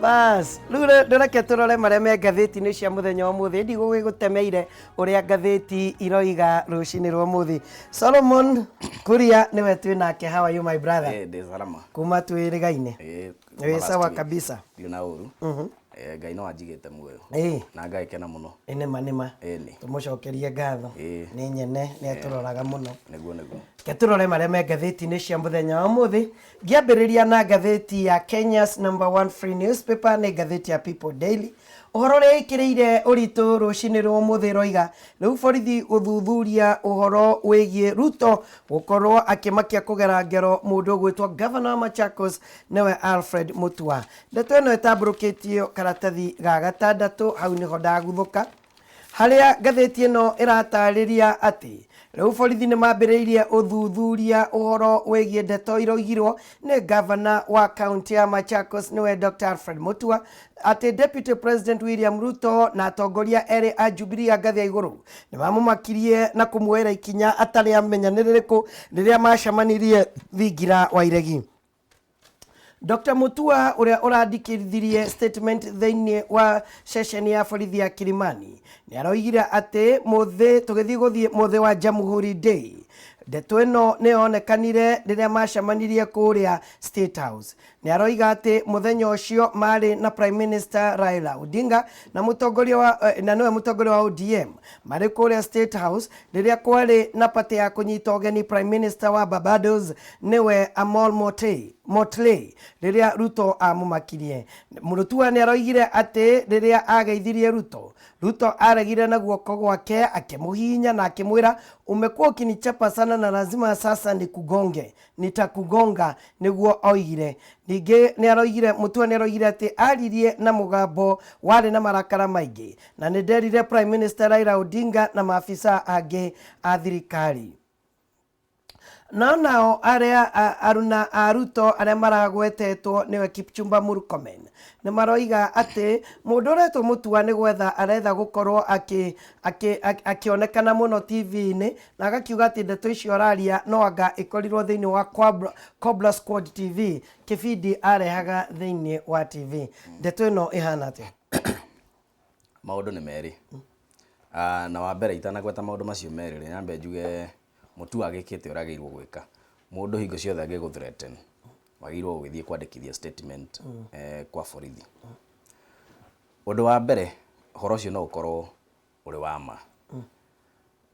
Bas, rĩu reke tũrore marĩa me ngathĩti-inĩ cia mũthenya wa ũmũthĩ. Ndigũgĩgũtemeire ũrĩa ngathĩti iroiga rũcinĩ rwa ũmũthĩ. Solomon Kuria nĩwe twĩ nake. How are you, my brother? Eh, ndĩ salama. Kuma twĩrĩgaine. Eh, Wĩ last sawa week. kabisa. Ndirĩ na ũru. Eh, Ngai no anjigĩte muoyo. Na ngagĩkena mũno. Ĩ nĩma nĩma. Ĩni. Tũmũcokerie ngatho. Nĩ nyene nĩ atũroraga mũno. Nĩguo nĩguo. Reke tũrore marĩa me ngathĩti-inĩ cia mũthenya wa ũmũthĩ. Ngĩambĩrĩria na ngathĩti ya Kenya's number one free newspaper, nĩ ngathĩti ya People Daily. Ũhoro ũrĩa ĩkĩrĩire ũritũ rũcinĩ rwa ũmũthĩ ĩroiga rĩu borithi gũthuthuria ũhoro wĩgiĩ Ruto gũkorwo akĩmakia kũgera ngero mũndũ ũgwĩtwo Governor wa Machakos, nĩwe Alfred Mutua. Ndeto ĩno ĩtambũrũkĩtio karatathi ga gatandatũ, hau nĩho ndaguthũka, harĩa ngathĩti ĩno ĩratarĩria atĩ rĩu borithi nĩ mambĩrĩirie ũthuthuria ũhoro wĩgiĩ ndeto iroigirwo nĩ gavana wa kaunti ya Machakos, nĩwe Dr. Alfred Mutua, atĩ Deputy President William Ruto na atongoria erĩ a Jubilee a ngathĩ ya igũrũ nĩ mamũmakirie na kũmuoera ikinya atarĩ amenya nĩ rĩrĩkũ rĩrĩa macemanirie thingira wa iregi. Dr. Mutua, ũrĩa ũrandĩkithirie statement thĩinĩ wa ceceni ya borithi ya Kilimani, nĩ aroigire atĩ mũthĩ tũgĩthiĩ gũthiĩ mũthĩ wa Jamhuri Day, ndeto ĩno nĩ yonekanire rĩrĩa macemanirie kũrĩa State House. Nĩ aroiga atĩ mũthenya ũcio marĩ na Prime Minister Raila Odinga na mũtongoria wa na nĩwe mũtongoria wa ODM marĩ kũrĩa State House rĩrĩa kwarĩ na party ya kũnyita ũgeni Prime Minister wa Barbados, nĩwe Amol Mottley, rĩrĩa Ruto amũmakirie. Mutua nĩ aroigire atĩ rĩrĩa ageithirie Ruto, Ruto aregire na guoko gwake akĩmũhihinya na akĩmwĩra, "Umekuwa ukinichapa sana na lazima sasa nikugonge, nitakugonga," nĩguo oigire. Ningĩ nĩ aroigire, Mutua nĩ aroigire atĩ aririe na mũgambo warĩ na marakara maingĩ na nĩ nderire Prime Minister Raila Odinga na maabisa angĩ a thirikari. No nao arĩa aruna a Ruto arĩa maragwetetwo, nĩwe Kipchumba Murkomen, nĩ maroiga atĩ mũndũ ũretwo Mutua nĩ gwetha aretha gũkorwo akĩonekana mũno TV-inĩ, na agakiuga atĩ ndeto icio araria no anga ĩkorirwo thĩinĩ wa Cobra Squad TV, kĩbindi arehaga thĩinĩ wa TV. Ndeto ĩno ĩhana atĩa? Maũndũ nĩ merĩ. Ah, na wa mbere itanagweta maũndũ macio merĩ rĩ, nyambe njuge Mutua agĩkĩte ũrĩa agĩrĩirwo gwĩka. Mũndũ hingo ciothe angĩgũ threaten, wagĩrĩirwo gũgĩthiĩ kwandĩkithia statement kwa borithi. Ũndũ wa mbere, ũhoro ũcio no ũkorwo ũrĩ wa ma.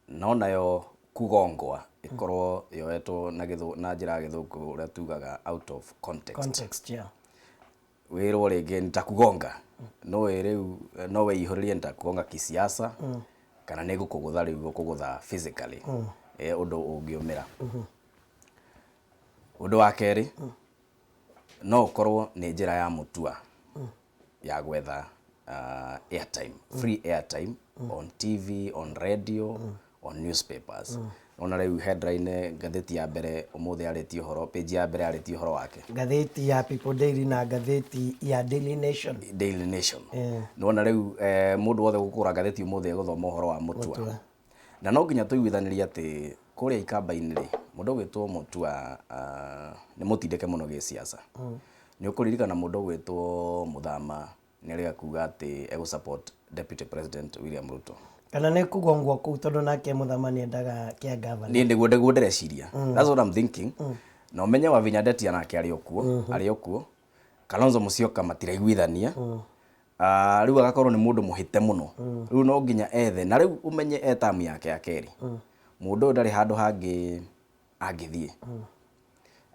No nayo kugongwa ĩkorwo yoetwo na njĩra ya gĩthũngũ ũrĩa tugaga out of context. Context, yeah. Wĩrwo rĩngĩ nitakugonga, no rĩu no wĩihũrĩrie nitakugonga kisiasa kana nĩ gũkũgũtha rĩu gũkũgũtha physically, ũndũ ũngĩũmĩra. Ũndũ wa kerĩ, no ũkorwo nĩ njĩra ya Mutua ya gwetha airtime, free airtime on TV, on radio, on newspapers. Ona rĩu headline ngathĩti ya mbere ũmũthĩ yarĩtie ũhoro, page ya mbere yarĩtie ũhoro wake. Ngathĩti ya People Daily na ngathĩti ya Daily Nation. Daily Nation. Nĩwona rĩu mũndũ wothe ũkũgũra ngathĩti ũmũthĩ egũthoma ũhoro wa Mutua. Mutua. Na no nginya tũiguithanĩrie atĩ kũrĩa ikamba-inĩ rĩ, mũndũ ũgwĩtwo Mutua nĩ mũtindĩke mũno gĩsiasa. Nĩ ũkũririkana mũndũ ũgwĩtwo Muthama nĩ arega kuga atĩ egũ support Deputy President William Ruto. Kana nĩ kũgongwo kũu, tondũ nake Muthama nĩ endaga kĩa gavana? Niĩ nĩguo ndĩreciria. That's what I'm thinking. Na ũmenye Wavinya Ndeti nake arĩ o kuo, arĩ o kuo. Kalonzo Musyoka matiraiguithania. Ah, rĩu agakorwo nĩ mũndũ mũhĩte mũno. Rĩu no nginya ethe, na rĩu ũmenye e term yake ya kerĩ. Mũndũ ũyũ ndarĩ handũ hangĩ angĩthiĩ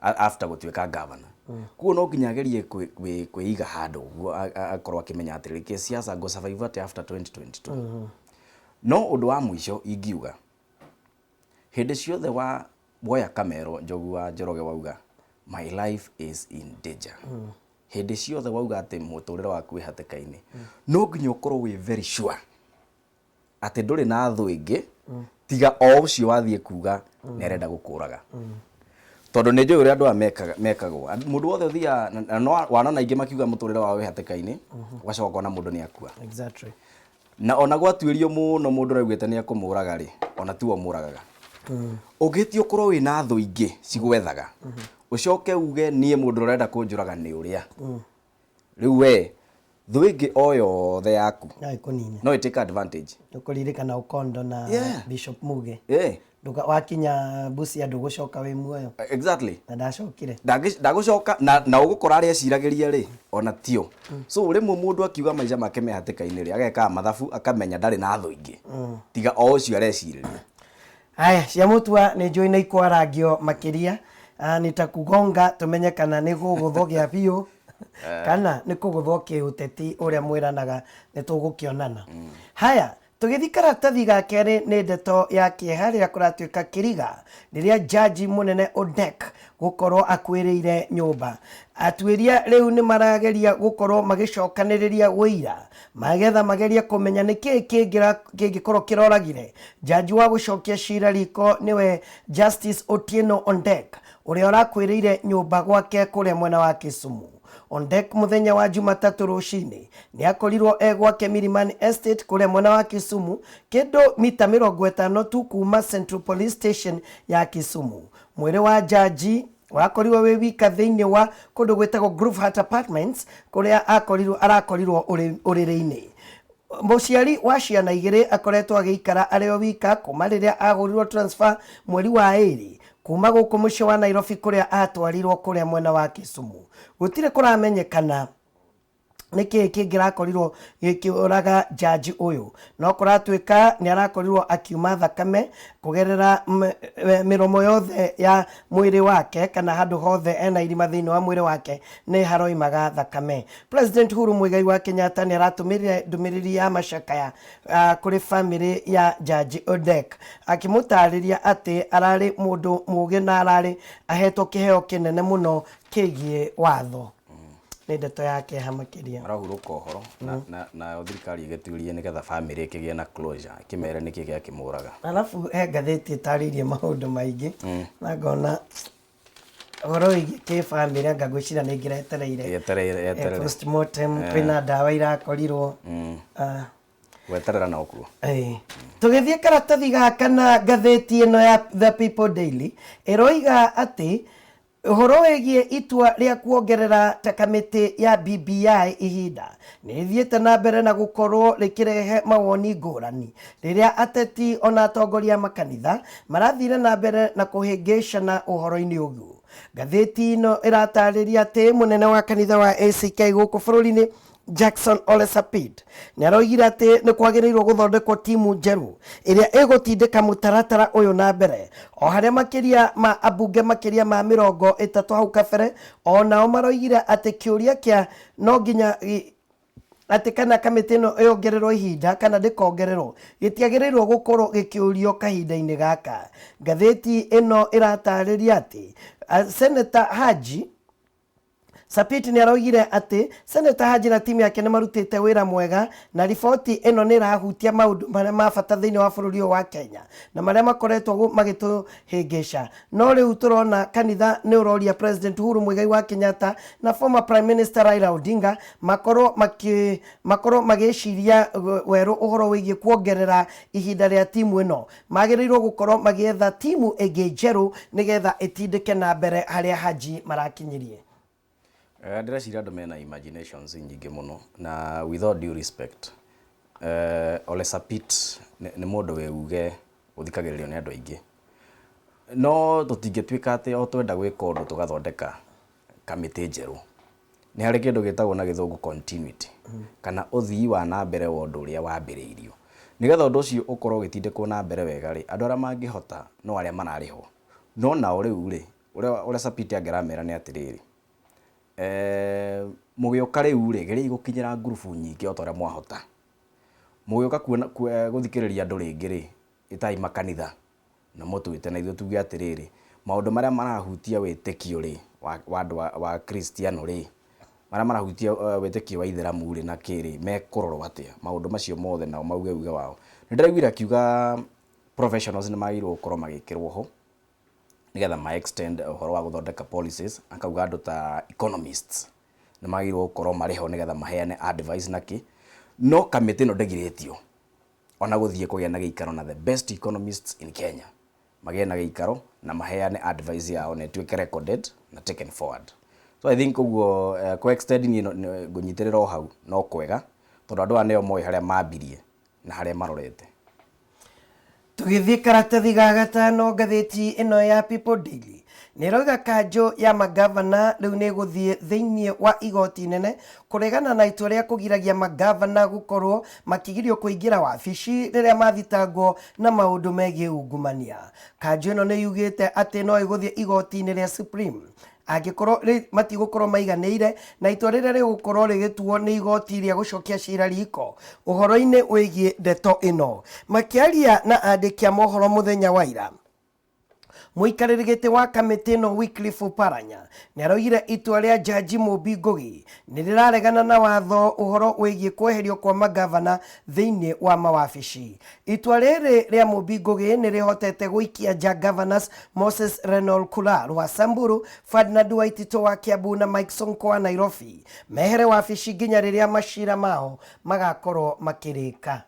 after gũtuĩka governor. Koguo no nginya agerie kwĩiga handũ ũguo akorwo akĩmenya atĩrĩrĩ, kĩsiasa ngũ survive atĩa after 2022. No ũndũ wa mũico ingiuga, hĩndĩ ciothe wa woya kamero Njogu wa Njoroge wauga "My life is in danger", hĩndĩ ciothe wauga atĩ mũtũrĩre waku wĩ hatĩka-inĩ, no nginya ũkorwo wĩ very sure atĩ ndũrĩ na thũ ĩngĩ tiga o ũcio wathiĩ kuga nĩ arenda gũkũraga, tondũ nĩ njũĩ ũrĩa andũ aya mekagwo. Mũndũ wothe ũthiaga na no wanona aingĩ makiuga mũtũrĩre wao wĩ hatĩka-inĩ, ũgacoka ũkona mũndũ nĩ akua. Na ona gwatuĩrio mũno mũndũ ũraugĩte nĩ ekũmũraga rĩ, ona tiwe ũmũragaga. Ũngĩhĩtia ũkorwo wĩna thũ ingĩ cigwethaga, ũcoke uge niĩ mũndũ ũrenda kũnjũraga nĩ ũrĩa rĩu we. Thũ ĩngĩ o yothe yaku No ĩkũnine. No ĩtake advantage. Ũkũririkana Okondo na Bishop Muge. Ndũka wakinya Busia ndũgũcoka wĩ muoyo. Na ndacokire. Ndagũcoka na ũgũkora arĩa eciragĩria rĩ ona tio. So rĩmwe mũndũ akiuga maica make me hatĩka-inĩ rĩ, agekaga mathabu akamenya ndarĩ na thũ ingĩ tiga o ũcio arecirĩria. Haya, cia mũtua nĩ njũĩ nĩ ikwarangio makĩria. Ah, nitakugonga tũmenye kana nĩ gũgũthwo gĩa biũ kana nĩ kũgũthwo kĩũteti ũrĩa mwĩranaga nĩ tũgũkĩonana. Haya, tũgĩthiĩ karatathi ga kerĩ nĩ ndeto ya kĩeha rĩrĩa kũratuĩka kĩriga rĩrĩa jaji mũnene Odek gũkorwo akuĩrĩire nyũmba. Atuĩria rĩu nĩ marageria gũkorwo magĩcokanĩrĩria ũira magetha magerie kũmenya nĩ kĩĩ kĩngĩkorwo kĩroragire jaji wa gũcokia cira riko nĩwe Justice Otieno Ondek ũrĩa ũrakuĩrĩire nyũmba gwake kũrĩa mwena wa Kisumu. Ondek mũthenya wa Jumatatũ rũcinĩ nĩ akorirwo e gwake Milimani Estate kũrĩa mwena wa Kisumu, kĩndũ mita 50 tu kuma Central Police Station ya Kisumu. Mwĩrĩ wa jaji wakorirwo wĩ wika thĩinĩ wa kũndũ gwĩtagwo Groove Heart Apartments kũrĩa akorirwo arakorirwo ũrĩrĩ-inĩ. Mũciari wa ciana igĩrĩ akoretwo agĩikara arĩ o wika kuma rĩrĩa agũrirwo transfer mweri wa ĩrĩ kuma gũkũ mũciĩ wa Nairobi kũrĩa atwarirwo kũrĩa mwena wa Kisumu. Gũtirĩ kũramenyekana nĩkĩĩ kĩngĩrakorirwo gĩkĩũraga jaji ũyũ, no kũratuĩka nĩ arakorirwo akiuma thakame kũgerera mĩromo yothe ya mwĩrĩ wake kana handũ hothe ena irima thĩinĩ wa mwĩrĩ wake nĩ haroimaga thakame. President Uhuru Muigai wa Kenyatta nĩ aratũmĩrire ndũmĩrĩri ya macakaya kũrĩ famĩlĩ ya Jaji Odek akĩmũtarĩria atĩ ararĩ mũndũ mũgĩ na ararĩ ahetwo kĩheo kĩnene mũno kĩgiĩ watho. Nĩ ndeto ya kĩeha makĩria. Marahurũka ũhoro nayo thirikari ĩgĩtuĩrie nĩgetha famĩlĩ ĩkĩgĩe na closure, ĩkĩmere nĩkĩ gĩakĩmũraga. Alafu he ngathĩti ĩtarĩirie maũndũ maingĩ na ngona ũhoro wĩgiĩ kĩbamĩrĩ anga ngwĩciria nĩ ngĩretereire. Yetereire yeterere. Postmortem kwĩna ndawa irakorirwo. Gweterera no kuo. Tũgĩthiĩ karatathi gaka na ngathĩti ĩno ya The People Daily ĩroiga atĩ ũhoro wĩgiĩ itua rĩa kuongerera ta kamĩtĩ ya BBI ihinda nĩ ĩthiĩte na mbere na gũkorwo rĩkĩrehe mawoni ngũrani rĩrĩa ateti ona atongoria a makanitha marathire na mbere na kũhĩngĩcana ũhoro-inĩ ũguo. Ngathĩti ĩno ĩratarĩria atĩ mũnene wa kanitha wa ACK gũkũ bũrũri-inĩ Jackson Ole Sapit nĩ aroigire atĩ nĩ kwagĩrĩirwo gũthondekwo timu njerũ ĩrĩa ĩgũtindĩka mũtaratara ũyũ na mbere o harĩa makĩria ma ambunge makĩria ma 30 hau kabere o nao maroigire atĩ kĩũria kĩa no nginya atĩ kana kamĩtĩ ĩno ĩongererwo ihinda kana ndĩkongererwo gĩtiagĩrĩirwo gũkorwo gĩkĩũrio kahinda-inĩ gaka. Ngathĩti ĩno ĩratarĩria atĩ Senator Haji Sapit nĩ aroigire atĩ Senator Haji na timu yake nĩ marutĩte wĩra mwega na riboti ĩno nĩ ĩrahutia maũndũ marĩa ma bata thĩinĩ wa bũrũri ũyũ wa Kenya na marĩa makoretwo magĩtũhĩngĩca. No rĩu tũrona kanitha nĩ ũroria President Uhuru Muigai wa Kenyatta na former Prime Minister Raila Odinga makorwo magĩciria werũ ũhoro wĩgiĩ kuongerera ihinda rĩa timu ĩno. Magĩrĩirwo gũkorwo magĩetha timu ĩngĩ njerũ nĩgetha ĩtindĩke na mbere harĩa Haji marakinyirie. Ndĩreciria andũ mena imaginations nyingĩ mũno na with all due respect, Ole Sapit nĩ mũndũ wĩ uge ũthikagĩrĩrio nĩ andũ aingĩ, no tũtingĩtuĩka atĩ o twenda gwĩka ũndũ tũgathondeka kamĩtĩ njerũ. Nĩ harĩ kĩndũ gĩtagwo na gĩthũngũ continuity kana ũthii wa na mbere wa ũndũ ũrĩa wambĩrĩirio. Nĩgetha ũndũ ũcio ũkorwo ũgĩtindĩkwo na mbere wega rĩ, andũ arĩa mangĩhota no arĩa mararĩhwo. No nao rĩu rĩ, ũrĩa Ole Sapit angĩramera nĩ atĩrĩrĩ, mũgĩũka rĩu rĩ, geriai gũkinyĩra ngurubu nyingĩ o ta ũrĩa mwahota. Mũgĩũka kuona gũthikĩrĩria andũ rĩngĩ rĩ, ĩtai makanitha na mũtwĩte na ithuĩ tuge atĩrĩrĩ, maũndũ marĩa marahutia wĩtĩkio rĩ, wa andũ wa Kristiano rĩ, marĩa marahutia wĩtĩkio wa Ithĩramu rĩ na kĩ rĩ, mekũrorwo atĩa maũndũ macio mothe nao mauge uge wao. Nĩ ndĩraiguire akiuga professionals nĩ magĩrĩirwo gũkorwo magĩkĩrwo ho nĩgetha ma extend ũhoro wa gũthondeka policies, akauga andũ ta economists nĩ magĩrĩirwo gũkorwo marĩ ho nĩgetha maheane advice na kĩ, no kamĩtĩ ĩno ndĩgirĩtio ona gũthiĩ kũgĩa na gĩikaro na the best economists in Kenya magĩe na gĩikaro na maheane advice yao na ĩtuĩke recorded na taken forward. So I think ũguo kũ extend niĩ ngũnyitĩrĩra o hau no kwega, tondũ andũ aya nĩo moĩ harĩa mambirie na harĩa marorete. Tũgĩthiĩ karatathi ga gatano, ngathĩti ĩno ya People Daily nĩ ĩrauga kanjũ ya magavana rĩu nĩ ĩgũthiĩ thĩinĩ wa igoti inene kũregana na itua rĩa kũgiragia magavana gũkorwo makĩgirio kũingĩra wabici rĩrĩa mathitangwo na maũndũ megiĩ ungumania. Kanjũ ĩno nĩ yugĩte atĩ no ĩgũthiĩ igoti-inĩ rĩa Supreme angĩkorwo matigũkorwo maiganĩire na itua rĩrĩa rĩgũkorwo rĩgĩtuo nĩ igoti rĩa gũcokia cira riko ũhoro-inĩ wĩgiĩ ndeto ĩno. Makĩaria na andĩki a mohoro mũthenya wa ira, mũikarĩri gĩtĩ wa kamĩtĩ ĩno Wycliffe Oparanya nĩ aroigire itua rĩa Jaji Mũmbi Ngũgĩ nĩ rĩraregana na watho ũhoro wĩgiĩ kweherio kwa magavana thĩinĩ wa mawabici. Itua rĩrĩ rĩa Mũmbi Ngũgĩ nĩ rĩhotete gũikia nja Governors Moses Renol Kular wa Samburu, Ferdinand Waititũ wa Kiambu na Mike Sonko wa Nairobi mehere wabici nginya rĩrĩa macira mao magakorwo makĩrĩka.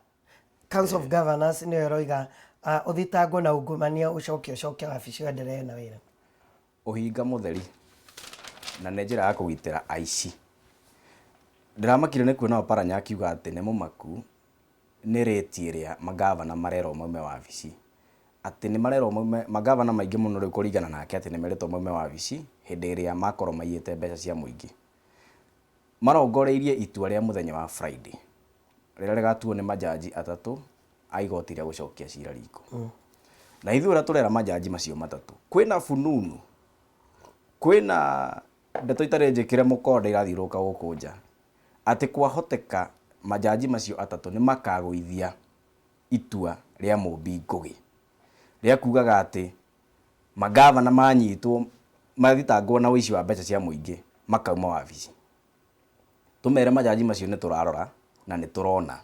Council of Governors nĩyo ĩroiga ũthitangwo na ungumania ũcoke ũcoke wabici ũenderee na wĩra. Ũhinga mũtheri na nĩ njĩra ya kũgitĩra aici. Ndĩramakire nĩ kuona Oparanya akiuga atĩ nĩ mũmaku nĩ rate ĩrĩa mangavana marerwo maume wabici. Atĩ nĩ marerwo maume, mangavana maingĩ mũno rĩu kũringana nake atĩ nĩ merĩtwo maume wabici hĩndĩ ĩrĩa makorwo maiyĩte mbeca cia mũingĩ. Marongoreirie itua rĩa mũthenya wa Friday rĩrĩa rĩgatuo nĩ majaji atatũ a igoti rĩa gũcokia cira riko. Na ithuĩ ũrĩa tũrera majaji macio matatũ, kwĩna fununu, kwĩna ndeto itarĩ njĩkĩre mũkonde irathiũrũrũka gũkũ nja, atĩ kwahoteka majaji macio atatũ nĩ makagũithia itua rĩa Mũmbi Ngũgĩ rĩa kugaga atĩ mangavana manyitwo mathitangwo na ũici wa mbeca cia mũingĩ makauma wabici. Tũmere majaji macio nĩ tũrarora na nĩ tũrona.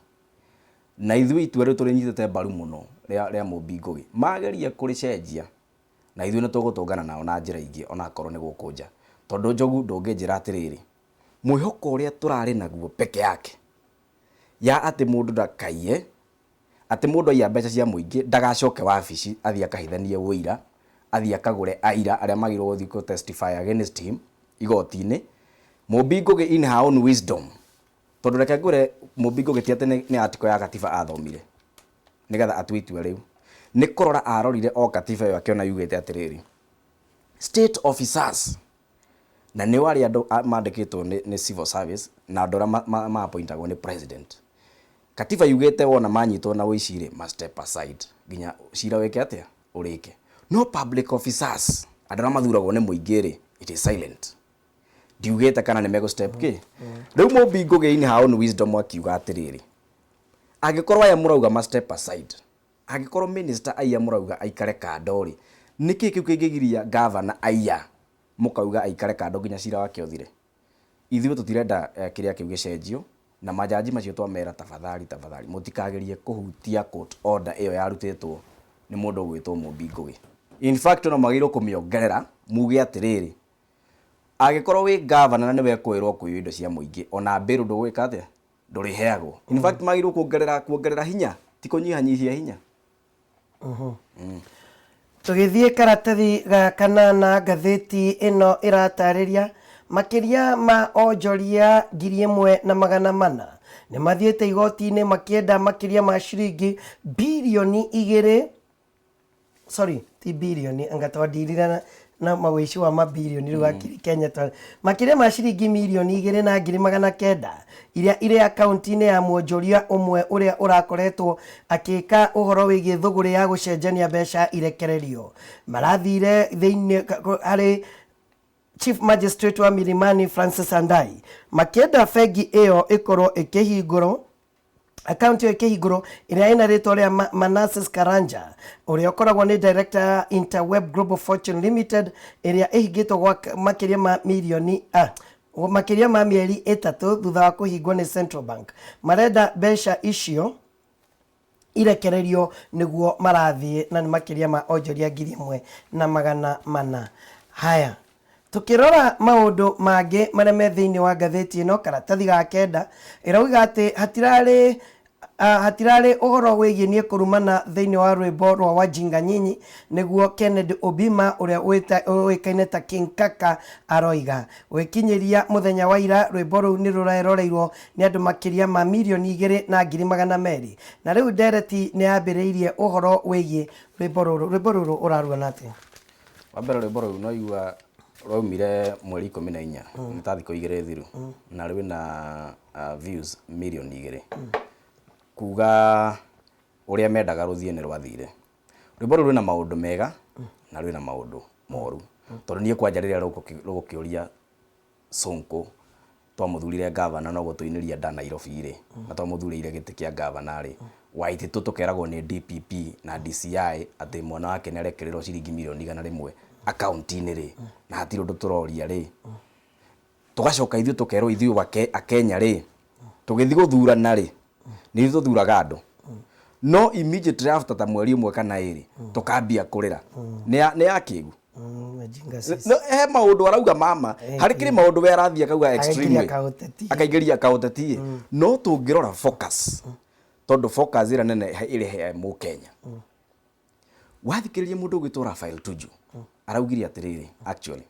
Na ithuĩ itua rĩu tũrĩnyitĩte mbaru mũno rĩa Mũmbi Ngũgĩ. Mageria kũrĩcenjia na ithuĩ nĩ tũgũtũngana nao na njĩra ingĩ onakorwo nĩ gũkũ nja. Tondũ Njogu ndũngĩnjĩra atĩrĩrĩ, mwĩhoko ũrĩa tũrarĩ naguo peke yake ya atĩ mũndũ ndakaiye, atĩ mũndũ aiya mbeca cia mũingĩ ndagacoke wabici athiĩ akahithanie ũira, athiĩ akagũre aira arĩa magĩrĩirwo gũthiĩ kũ testify against him igoti-inĩ. Mũmbi Ngũgĩ in her own wisdom, tondũ reke ngwĩre Mũmbi Ngũgĩ ti atĩ nĩ article ya katiba athomire nĩgetha atue itua rĩu, nĩ kũrora arorire o katiba ĩyo akĩona yugĩte atĩrĩrĩ, state officers na nĩo arĩa andũ mandĩkĩtwo nĩ civil service na andũ arĩa ma appointagwo nĩ president. Katiba yugĩte wona manyitwo na ũici rĩ, ma step aside nginya cira wĩke atĩa, ũrĩke. No public officers andũ arĩa mathuragwo nĩ mũingĩ rĩ, it is silent. Ndiugĩte kana nĩ megũ step kĩ. Rĩu Mũmbi Ngũgĩ in her own wisdom akiuga atĩrĩrĩ, angĩkorwo aya mũrauga ma step aside, angĩkorwo minister aiya mũrauga aikare kando rĩ, nĩkĩ kĩu kĩngĩgiria governor aiya mũkauga aikare kando nginya cira wake ũthire? Ithuĩ tũtirenda kĩrĩa kĩu gĩcenjio, na majaji macio twamera tafadhali tafadhali mũtikagerie kũhutia court order ĩyo yarutĩtwo nĩ mũndũ ũgwĩtwo Mũmbi Ngũgĩ. In fact no magĩrĩirwo kũmĩongerera muge atĩrĩrĩ, angĩkorwo wĩ governor na nĩwe kwĩrwo kũiywo indo cia mũingĩ ona bail ndũgwĩka atĩa, ndũrĩheagwo. In fact magĩrĩirwo kuongerera kuongerera hinya, ti kũnyihanyihia hinya. Tũgĩthiĩ karatathi ga kanana, ngathĩti ĩno ĩratarĩria makĩria ma onjoria 1,400 nĩ mathiĩte igoti-inĩ makĩenda makĩria ma ciringi birioni igĩrĩ, sorry, ti birioni, anga twandirire na mawĩici wa mabirioni rĩu akiri Kenya makĩria ma ciringi 2,900,000 iria irĩ akaunti-inĩ ya mwonjoria ũmwe ũrĩa ũrakoretwo akĩka ũhoro wĩgiĩ thũgũrĩ ya gũcenjania mbeca irekererio. Marathire thĩinĩ harĩ Chief Magistrate wa Milimani Francis Andai makĩenda bengi ĩyo ĩkorwo ĩkĩhingũrwo, akaunti ĩyo ĩkĩhingũrwo, ĩrĩa ĩna rĩtwa rĩa Manasseh Karanja ũrĩa ũkoragwo nĩ director Interweb Global Fortune Limited, ĩrĩa ĩhingĩtwo gwa makĩria ma mirioni makĩria ma mĩeri 3 thutha wa kũhingwo nĩ Central Bank. Marenda mbeca icio irekererio nĩguo marathiĩ, na nĩ makĩria ma onjoria 1,400. Haya, tukĩrora maũndũ mangĩ marĩa me thĩinĩ wa ngathĩti ĩno, karatathi ga kenda ĩrauga atĩ hatirarĩ Hatirarĩ ũhoro wĩgiĩ niĩ kũrumana thĩinĩ wa rwĩmbo rwa Wajinga Nyinyi, nĩguo Kennedy Obima ũrĩa ũĩkaine ta King Kaka aroiga. Gwĩkinyĩria mũthenya wa ira, rwĩmbo rũu nĩ rũreroreirwo nĩ andũ makĩria ma 2,200,000. Na rĩu ndereti nĩ yambĩrĩirie ũhoro wĩgiĩ rwĩmbo rũrũ. Rwĩmbo rũrũ ũraruona atĩa? Wa mbere rwĩmbo rũu naigua rwaumire mweri 14, nĩ ta thikũ 2 thiru, na rwĩna views 2 million. Kuga ũrĩa mendaga rũthiĩ nĩ rwathire. Rwĩmbo rũu rwĩna maũndũ mega na rwĩna maũndũ moru. Tondũ niĩ kwanja rĩrĩa rũgũkĩũria Sonko twamũthurire ngavana no gũtũinĩria nda Nairobi rĩ, na twamũthurĩire gĩtĩ kĩa ngavana rĩ, Waititu tũkeragwo nĩ DPP na DCI atĩ mwana wake nĩ arekĩrĩrwo ciringi 100,000,000 akaunti-inĩ rĩ, na hatirĩ ũndũ tũroria rĩ, tũgacoka ithuĩ tũkerwo ithuĩ Akenya rĩ, tũgĩthiĩ gũthurana rĩ, nĩ ithuĩ tũthuraga andũ. No immediately after ta mweri ũmwe kana ĩrĩ, tũkambia kũrĩra. Nĩ ya kĩgu. Wajinga sisi. No, he maũndũ arauga mama, harĩ kĩrĩ maũndũ we arathiĩ akauga extreme Akaingĩria kaũteti. Akaingĩria kaũteti. No tũngĩrora focus, tondũ focus ĩrĩa nene ĩrĩ he mũkenya. Wathikĩrĩria mũndũ ũgwĩtwo Raphael Tuju, araugire atĩrĩrĩ, actually,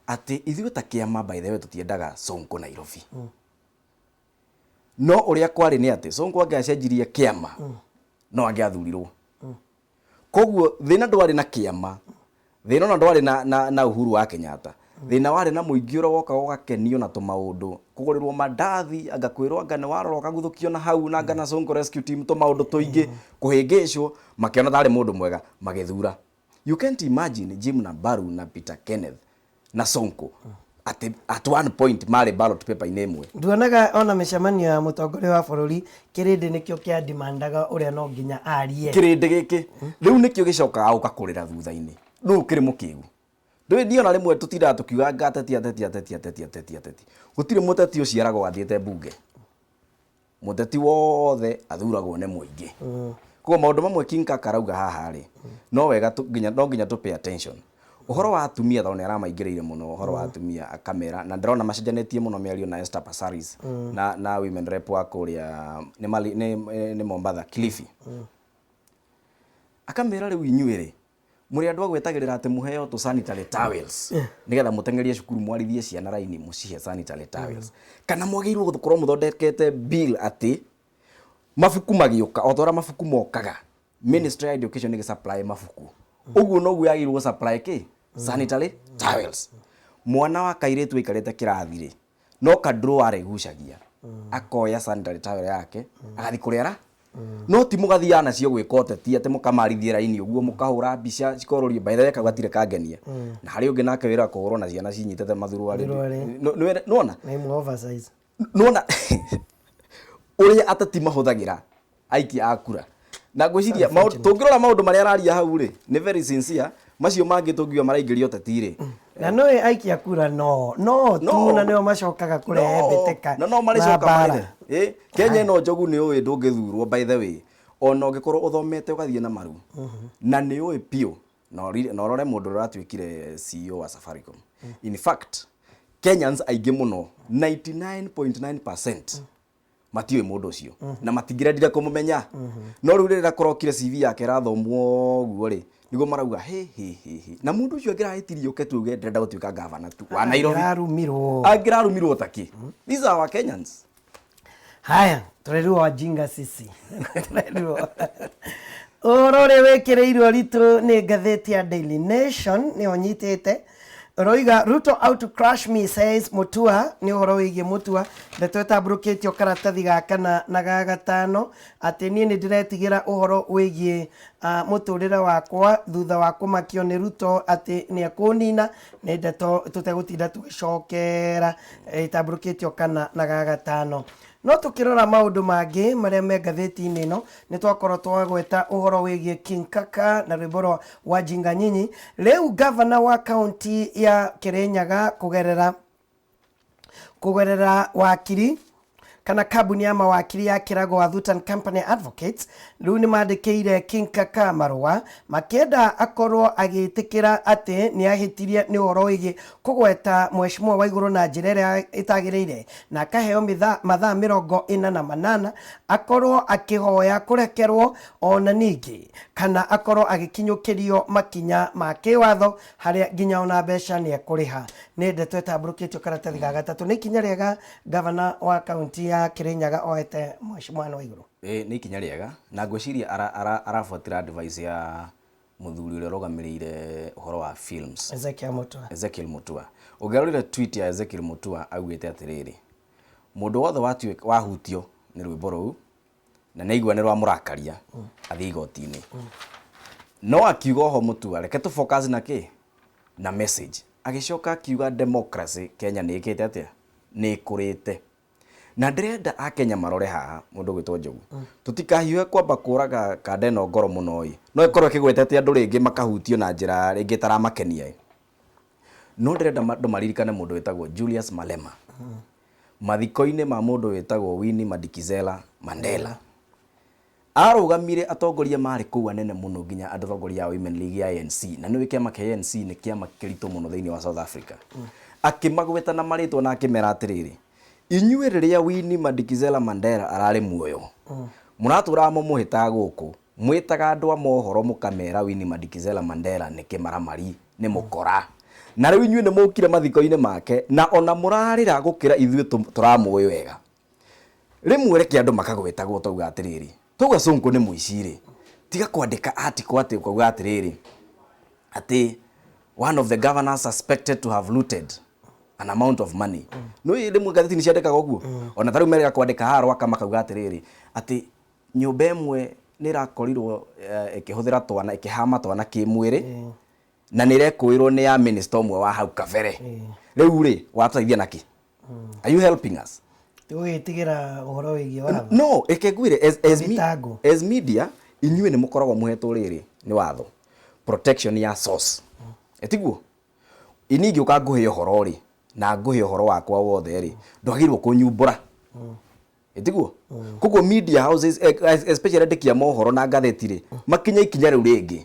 atĩ ithuĩ ta kĩama by the way tũtiendaga Sonko Nairobi. No ũrĩa kwarĩ nĩ atĩ Sonko angĩacenjirie kĩama, no angĩathurirwo. Koguo thĩna ndwarĩ na kĩama, thĩna ona ndwarĩ na Uhuru wa Kenyatta. Thĩna warĩ na mũingĩ ũrĩa wokaga ũgakenio na tũmaũndũ, kũgũrĩrwo mandathi, anga kwĩrwo anga nĩ warora ũkaguthũkio na hau na anga na Sonko Rescue Team tũmaũndũ tũingĩ, kũhĩngĩcwo, makĩona tarĩ mũndũ mwega, magĩthura. You can't imagine Jim Nabaru na Peter Kenneth na Sonko atĩ at one point marĩ ballot paper-inĩ ĩmwe. Nduonaga ona mĩcemanio ya mũtongoria wa bũrũri kĩrĩndĩ nĩkĩo kĩandimandaga ũrĩa no nginya arie. Kĩrĩndĩ gĩkĩ rĩu nĩkĩo gĩcokaga gũka kũrĩra thutha-inĩ. Nũũ ũkĩrĩ mũkĩgu? Ndũĩ niĩ ona rĩmwe tũtindaga tũkiuga anga ateti ateti ateti ateti ateti ateti. Gũtirĩ mũteti ũciaragwo athiĩte mbunge. Mũteti wothe athuragwo nĩ mũingĩ. Koguo maũndũ mamwe King Kaka arauga haha rĩ, no wega nginya no nginya tũ pay attention. Ũhoro wa atumia tondũ nĩ aramaingĩrĩire mũno ũhoro wa atumia akamera na ndĩrona macenjanĩtie mũno mĩario na Esther Passaris na women rep wa kũrĩa nĩ Mali, nĩ Mombatha Kilifi. Akamera rĩu inyuĩ rĩ, mũrĩ andũ a gwetagĩrĩra atĩ mũheo tũ sanitary towels nĩgetha mũteng'erie cukuru mwarithie ciana raini mũcihe sanitary towels, kana mwagĩrĩirwo gũkorwo mũthondekete bill atĩ mabuku magĩũka o ta ũrĩa mabuku mokaga Ministry ya Education ĩgĩ supply mabuku, ũguo noguo yagĩrĩirwo gũ supply kĩ sanitary towels. Mwana wa kairĩtu aikarĩte kĩrathi rĩ, no ka drawer arĩgucagia akoya sanitary towel yake agathiĩ kũrĩa no ti mũgathiaga nacio gwĩka ũteti atĩ mũkamarithie raini ũguo mũkahũra mbica cikorũrio. By the way, kau gatirĩ kangenia. Na harĩ ũngĩ nake wĩra kũhũrwo na ciana cinyitĩte mathuruarĩ. Mathuruarĩ. Nĩwona Nĩ imwe oversize. Nĩwona ũrĩa ateti mahũthagĩra aikia a kura na ngwĩciria tũngĩrora maũndũ marĩa araria hau rĩ, nĩ very sincere. Macio mangĩ tũngiuga maraingĩria ũteti rĩ. Na nĩ aikia kura no tu No. na nĩo macokaga kũrehe mbĩtĩka na no marĩcoka mbara. marĩre. Kenya ĩno njogu nĩ ũĩ ndũngĩthurwo by the way ona ũngĩkorwo ũthomete ũgathiĩ na maru na nĩ ũĩ biũ na ũrore mũndũ ũrĩa ũratuĩkire CEO wa Safaricom. In fact, Kenyans aingĩ mũno, 99.9% matiũĩ mũndũ ũcio na matingĩrendire kũmũmenya, no rĩu rĩrĩa kũrokire CV yake ĩrathomwo ũguo rĩ, nĩguo marauga he he he he. Na mũndũ ũcio angĩrahĩtirie ũke tuge ndĩrenda gũtuĩka gavana tu wa Nairobi, Angĩrarumirwo. Angĩrarumirwo takĩ. These are our Kenyans. Haya, tũrerirwo wajinga sisi. Tũrerirwo ũhoro ũrĩa wĩkĩrĩirwo ritũ nĩ ngathĩti ya Daily Nation nĩyo nyitĩte, ũroiga "Ruto out to crush me, says Mutua". Nĩ ũhoro wĩgiĩ Mutua, ndeto ĩtambũrũkĩtio karatathi ga kana na ga gatano, atĩ niĩ nĩ ndĩretigĩra ũhoro wĩgiĩ mũtũrĩre wakwa thutha wa kũmakio nĩ Ruto atĩ nĩ ekũnina. Nĩ ndeto tũtegũtinda tũgĩcokera, ĩtambũrũkĩtio kana na ga gatano. No tũkĩrora maũndũ mangĩ marĩa me ngathĩti-inĩ ĩno, nĩ twakorwo twagweta ũhoro wĩgiĩ King Kaka na rwĩmbo rwa Wajinga Nyinyi. Rĩu gavana wa kaunti ya Kirinyaga kũgerera wakiri Kana kambuni ya mawakiri ya Kĩrago Athutan Company Advocates rĩu nĩ mandĩkĩire King Kaka marũa makĩenda akorwo agĩtĩkĩra atĩ nĩ ahĩtirie nĩ ũhoro wĩgiĩ kũgweta Mheshimiwa Waigũrũ na njĩra ĩrĩa ĩtagĩrĩire na akaheo mathaa 48 akorwo akĩhoya kũrekerwo ona ningĩ kana akorwo agĩkinyũkĩrio makinya ma kĩwatho harĩa nginya ona mbeca nĩ ekũrĩha. Nĩ ndeto ĩtambũrũkĩtio karatathi ga gatatũ. Nĩ ikinya rĩega gavana wa kaunti ya Kirinyaga oete Mheshimiwa Anne Waiguru. Ĩĩ nĩ ikinya rĩega na ngwĩciria arabuatĩra advice ya mũthuri ũrĩa ũrũgamĩrĩire ũhoro wa films Ezekiel Mutua. Ezekiel Mutua. Ũngĩrorire tweet ya Ezekiel Mutua augĩte atĩrĩrĩ, mũndũ wothe wahutio nĩ rwĩmbo rũu na nĩ aigua nĩ rwamũrakaria athiĩ igoti-inĩ. No akiuga oho Mutua reke tũ focus na kĩ? Na message. Agĩcoka akiuga democracy Kenya nĩ ĩkĩte atĩa? Nĩ ĩkũrĩte. Na ndĩrenda akenya marore haha mũndũ ũgwĩtwo Njogu. Tũtikahiũhe kwamba kũraga kanda ĩno ngoro mũno ĩ. No ĩkorwo ĩkĩgwetete andũ rĩngĩ makahutio na njĩra rĩngĩ ĩtaramakenia ĩ. No ndĩrenda andũ maririkane mũndũ wĩtagwo Julius Malema. Mathiko-inĩ ma mũndũ wĩtagwo Winnie Madikizela Mandela. Arũgamire atongoria marĩ kũu anene mũno nginya atongoria a Women League ya ANC na nĩũĩ kĩama kĩa ANC nĩ kĩama kĩritũ mũno thĩinĩ wa South Africa. Akĩmagweta na marĩtwa na akĩmera atĩrĩrĩ, inyuĩ rĩrĩa Winnie Madikizela Mandela ararĩ muoyo, mũratũraga mũmũhĩtaga gũkũ, mwĩtaga andũ a mohoro mũkamera Winnie Madikizela Mandela nĩ kĩmaramari, nĩ mũkora. Na rĩu inyuĩ nĩ mũkire mathiko-inĩ make na ona mũrarĩra gũkĩra ithuĩ tũramũĩ wega. Rĩmwe reke andũ makagwetagwo twauga atĩrĩrĩ, twauga Sonko nĩ mũici rĩ, tiga kwandĩka article atĩ ũkauga atĩrĩrĩ, atĩ one of the governors suspected to have looted an amount of money. Nĩũĩ rĩmwe ngathĩti nĩ ciandĩkaga ũguo? Ona ta rĩu merĩga kwandĩka haha Rwaka makauga atĩrĩrĩ, atĩ nyũmba ĩmwe nĩ ĩrakorirwo ĩkĩhũthĩra twana, ĩkĩhama twana kĩmwĩrĩ, na nĩ ĩrekũĩrwo nĩ ya minister ũmwe wa hau kabere. Rĩu rĩ, watũteithia nakĩ? Are you helping us? Tũgĩtigĩra ũhoro wĩgiĩ watho. No, eke ngwĩre Thitango. as media inyuĩ nĩ mũkoragwo mũhetwo rĩrĩ nĩ watho protection ya source. Ĩtiguo? Ini ingĩũka ngũhe ũhoro rĩ na ngũhe ũhoro wakwa wothe rĩ ndwagĩrĩirwo kũnyumbũra. Ĩtiguo? Koguo media houses especially andĩki a mohoro na ngathĩti rĩ makinye ikinya rĩu rĩngĩ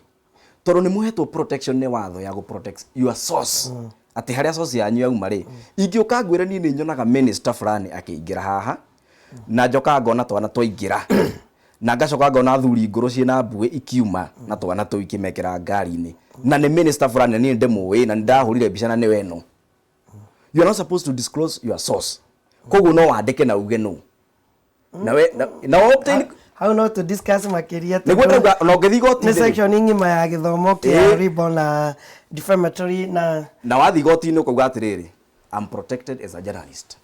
tondũ nĩ mũhetwo protection nĩ watho ya gũ protect your source atĩ harĩa source yanyu yauma rĩ ingĩũka ngwĩre niĩ nĩ nyonaga minister fulani akĩingĩra haha na njokaga ngona twana twaingĩra na ngacoka ngona athuri ngũrũ ciĩna mbuĩ ikiuma na twana tũu ikĩmekĩra ngari-inĩ na nĩ minister fulani na niĩ ndĩmũĩ na nĩ ndahũrire mbica na nĩwe ĩno. You are not supposed to disclose your source. Koguo no wandĩke na uge nũ nawe na obtain Hau no to discuss makĩria. Nĩguo ndauga ona ũngĩthiĩ nĩ igoti-inĩ rĩ, section ng'ima ya gĩthomo kĩa libel na defamatory na na wathiĩ igoti-inĩ ũkauga atĩrĩrĩ, I'm protected as a journalist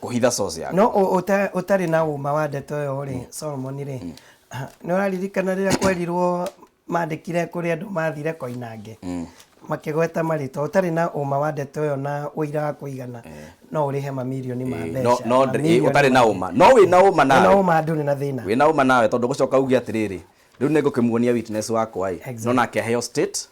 kũhitha source yaku. No ũtarĩ na ũma wa ndeto ĩyo rĩ, Solomon rĩ, nĩ ũraririkana rĩrĩa kwerirwo mandĩkire kũrĩ andũ mathire Koinange makĩgweta marĩtwa, ũtarĩ na ũma wa ndeto ĩyo na ũira wa kũigana no ũrĩhe mamirioni ma mbeca. No mamirioni ũtarĩ na ũma, no wĩna ũma wĩna nawe. Ũma ndũrĩ na thĩna. Wĩna ũma nawe tondũ gũcoka uge atĩrĩrĩ, rĩu nĩ ngũkĩmuonia witness wakwa ĩ, no nake aheo state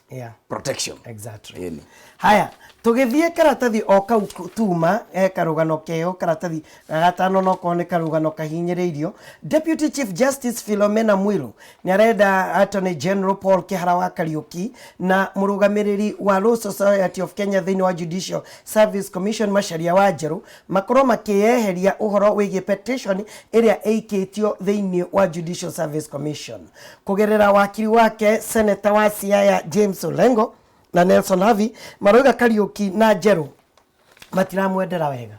protection. Ĩni. Haya, tũgĩthiĩ karatathi o kau tuma karũgano keho karatathi ga gatano no korwo nĩ karũgano kahinyĩrĩirio. Deputy Chief Justice Philomena Mwilu nĩ arenda Attorney General Paul Kihara wa Kariuki na mũrũgamĩrĩri wa Law Society of Kenya thĩinĩ wa Judicial Service Commission Macharia Wanjerũ makorwo makĩyeheria ũhoro wĩgiĩ petition ĩrĩa ĩikĩtio thĩinĩ wa Judicial Service Commission kũgerera wakiri wake Senator wa Siaya James Olengo na Nelson Havi. Maroiga Kariuki na Njerũ matiramwendera wega.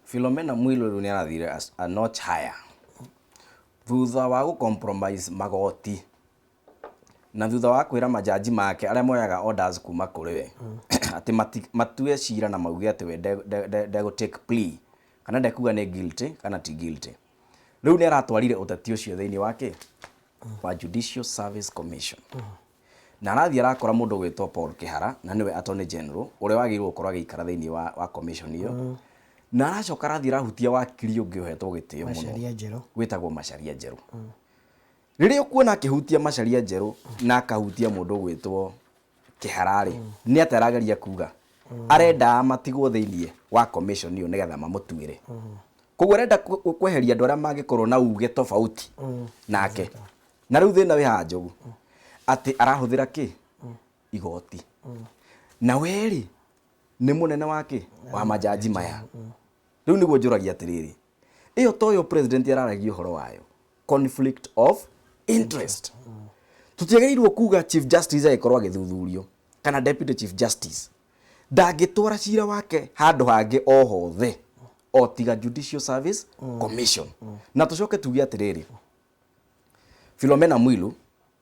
Philomena Mwilu rĩu nĩ arathire a notch higher thutha wa gũ compromise magoti na thutha wa kwĩra majaji make arĩa moyaga orders kuma kũrĩ we atĩ matue cira na mauge atĩ we ndegũ take plea kana ndekuga nĩ guilty kana ti guilty. Rĩu nĩ aratwarire ũteti ũcio thĩinĩ wa kĩ wa Judicial Service Commission na arathiĩ arakora mũndũ ũgwĩtwo Paul Kihara na nĩwe Attorney General ũrĩa wagĩrĩirwo gũkorwo agĩikara thĩinĩ wa commission ĩyo na aracoka arathiĩ arahutia wakiri ũngĩ ũhetwo gĩtĩo mũno Macharia Njerũ. Wĩtagwo Macharia Njerũ. Rĩrĩa ũkuona akĩhutia Macharia Njerũ na akahutia mũndũ ũgwĩtwo Kihara rĩ, nĩ atĩa arageria kuga? Arenda matigwo thĩinĩ wa commission ĩyo nĩgetha mamũtuĩre. Koguo arenda kweheria andũ arĩa mangĩkorwo na uge tofauti nake. Na rĩu thĩna wĩ haha, Njogu, atĩ arahũthĩra kĩ igoti, na we rĩ nĩ mũnene wa kĩ wa majaji maya. Rĩu nĩguo njũragia atĩrĩrĩ, ĩyo toyo president araragia ũhoro wayo, conflict of interest? Tũtiagĩrĩirwo kuga Chief Justice agĩkorwo agĩthuthurio kana Deputy Chief Justice ndangĩtwara cira wake handũ hangĩ o hothe o tiga Judicial Service Commission? Na tũcoke tuge atĩrĩrĩ, Philomena Mwilu,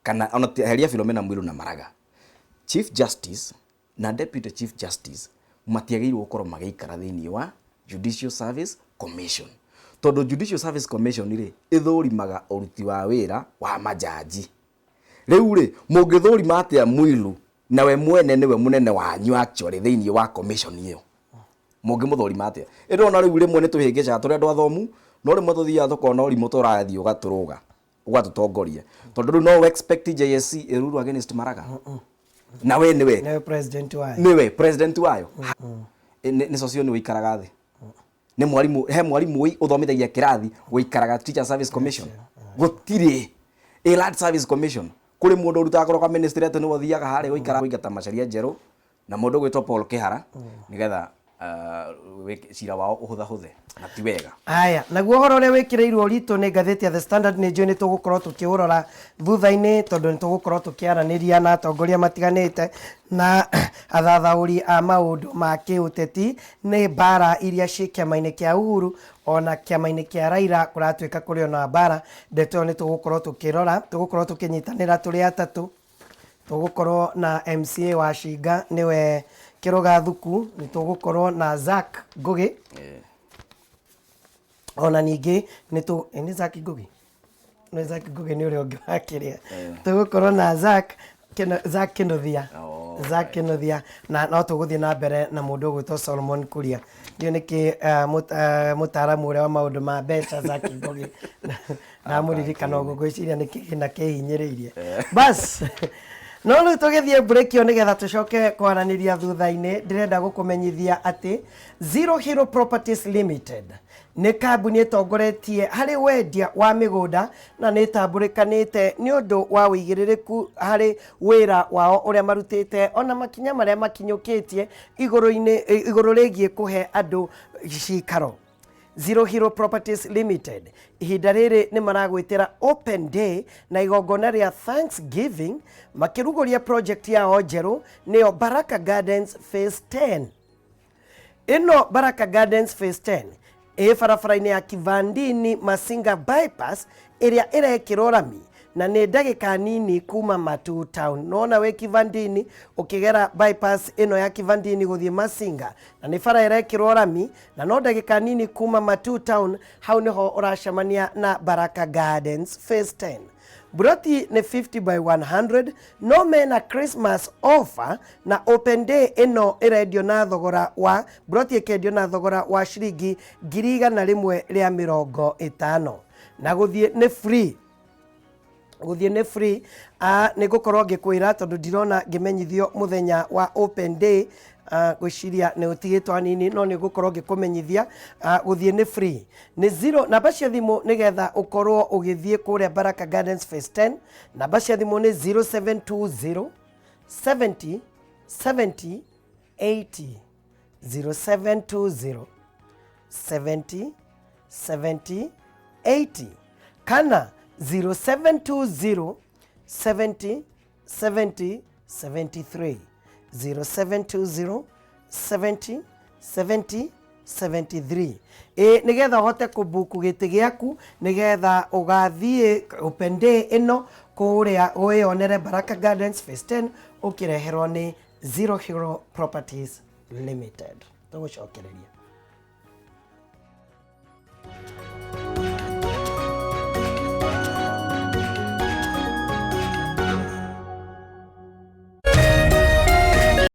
kana ona heria Philomena Mwilu na Maraga, Chief Justice na Deputy Chief Justice matiagĩrĩirwo gũkorwo magĩikara thĩinĩ wa Judicial Service Commission, tondũ Judicial Service Commission rĩ ĩthũrimaga ũruti wa wĩra wa majaji. Rĩu rĩ, mũngĩthũrima atĩa Mwilu na we mwene nĩwe mũnene wanyu actually thĩinĩ wa commission ĩyo? Mũngĩmũthũrima atĩa? Ĩndĩ ona rĩu rĩmwe nĩ tũhĩngĩcaga tũrĩ andũ athomu, no rĩmwe tũthiaga tũkona ũrimũ tũrathiĩ ũgatũrũga ũgatũtongoria, tondũ rĩu no expect JSC ĩrule against Maraga na we nĩwe nĩwe president wayo. Nĩwe president wayo. Nĩ socio nĩ ũikaraga thĩ nĩ mwarimũ, he mwarimũ ũthomithagia kĩrathi ũikaraga Teacher Service Commission? Gũtirĩ. Ĩ Land Service Commission, kũrĩ mũndũ ũrutaga kũroka ministry atĩ nĩwe ũthiaga harĩa gũikara kũingata Macharia Njerũ na mũndũ ũgwĩtwo Paul Kĩhara nĩgetha cira wao ũhũthahũthe? Na ti wega. Aya, naguo ũhoro ũrĩa wĩkĩrĩirwo ũritũ nĩ ngathĩti ya The Standard, nĩ njũĩ nĩ tũgũkorwo tũkĩũrora thutha-inĩ, tondũ nĩ tũgũkorwo tũkĩaranĩria na atongoria matiganĩte na athathaũri a maũndũ ma kĩũteti, nĩ mbara iria ciĩ kĩama-inĩ kĩa Uhuru ona kĩama-inĩ kĩa Raila. Kũratuĩka kũrĩ ona mbara. Ndeto ĩyo nĩ tũgũkorwo tũkĩrora, tũgũkorwo tũkĩnyitanĩra tũrĩ atatũ. Tũgũkorwo na MCA wa Shinga, nĩwe Kĩrũga Thuku, nĩ tũgũkorwo na Zack Ngũgĩ, ona ningĩ nĩ tũ nĩ Zack Ngũgĩ, nĩ Zack Ngũgĩ nĩ ũrĩa ũngĩ wa kĩrĩa, tũgũkorwo na Zack Zack Kĩnuthia. Zack Kĩnuthia, na no tũgũthiĩ na mbere na mũndũ ũgwĩtwo Solomon Kuria. Ndiũĩ nĩkĩ mũtaaramu ũrĩa wa maũndũ ma mbeca Zack Ngũgĩ ndamũririkana ũguo, ngwĩciria nĩ kĩgĩna kĩhinyĩrĩirie. Bas, no rĩu tũgĩthiĩ break ĩyo nĩgetha tũcoke kwaranĩria thutha-inĩ. Ndĩrenda gũkũmenyithia atĩ Zero Hero Properties Limited nĩ kambuni ĩtongoretie harĩ wendia wa mĩgũnda na nĩ ĩtambũrĩkanĩte nĩ ũndũ wa ũigĩrĩrĩku harĩ wĩra wao ũrĩa marutĩte ona makinya marĩa makinyũkĩtie igũrũ-inĩ igũrũ rĩgiĩ kũhe andũ cikaro. Zero Hero Properties Limited ihinda rĩrĩ nĩ maragwĩtĩra open day na igongona rĩa Thanksgiving makĩrugũria project yao njerũ, nĩyo Baraka Gardens Phase 10. Ĩno Baraka Gardens Phase 10 ĩ barabara-inĩ ya Kivandini Masinga Bypass ĩrĩa ĩrekĩrwo rami, na nĩ ndagĩka nini kuma Matu Town. Nona wĩ Kivandini ũkĩgera bypass ĩno ya Kivandini gũthiĩ Masinga, na nĩ bara ĩrekĩrwo rami na no ndagĩka nini kuma Matu Town, hau nĩho ũracemania na Baraka Gardens Phase 10. Broti nĩ 50 by 100, no mena Christmas offer na open day ĩno ĩrendio na thogora wa broti, ĩkendio na thogora wa ciringi 150,000, na gũthiĩ nĩ free, gũthiĩ nĩ free. Nĩ ngũkorwo ngĩkwĩra tondũ ndirona ngĩmenyithio mũthenya wa open day. Ngwĩciria nĩ ũtigĩtwo hanini, no nĩ ngũkorwo ngĩkũmenyithia. Gũthiĩ nĩ free. Nĩ zero namba cia thimũ nĩgetha ũkorwo ũgĩthiĩ kũrĩa Baraka Gardens Phase 10. Namba cia thimũ nĩ 0720 70 70 80, 0720 70 70 80 kana 0720 70 70 73, 0720 70 70 73, ĩ nĩgetha ũhote kũbuku gĩtĩ gĩaku nĩgetha ũgathiĩ open day ĩno kũrĩa wĩyonere Baraka Gardens Phase 10 ũkĩreherwo nĩ Zero Hero Properties Limited. Tũgũcokereria.